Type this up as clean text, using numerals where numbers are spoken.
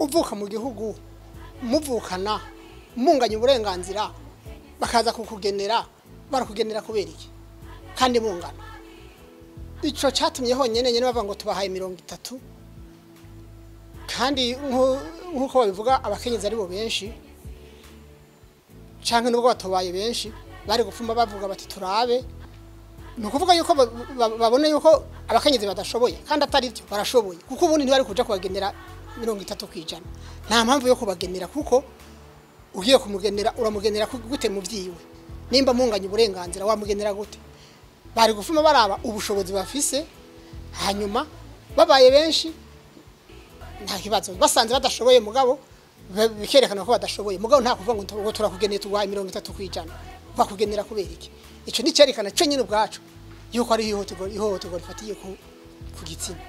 Uvuka mu gihugu muvukana munganya uburenganzira, bakaza kukugenera, barakugenera kubera iki kandi mungana? Ico catumye honyene nyene bavuga ngo tubahaye 30, kandi nk'uko babivuga abakenyezi ari bo benshi, canke nubwo batobaye benshi bari gupfuma bavuga bati turabe. Ni ukuvuga yuko babona yuko abakenyezi badashoboye, kandi atari byo, barashoboye, kuko ubundi ntibari kuja kubagenera 30%. Nta mpamvu yo kubagenera, kuko ugiye kumugenera uramugenera gute mu vyiwe? Nimba munganya uburenganzira wamugenera gute? Bari gufuma baraba ubushobozi bafise, hanyuma babaye benshi nta kibazo, basanze badashoboye mugabo bikerekana ko badashoboye. Mugabo nta kuvuga ngo turakugeneye tuguhaye 30%, bakugenera kubera iki? Ico ni cerekana cyo nyine ubwacu yuko ari ihohoterwa rifatiye ku gitsina.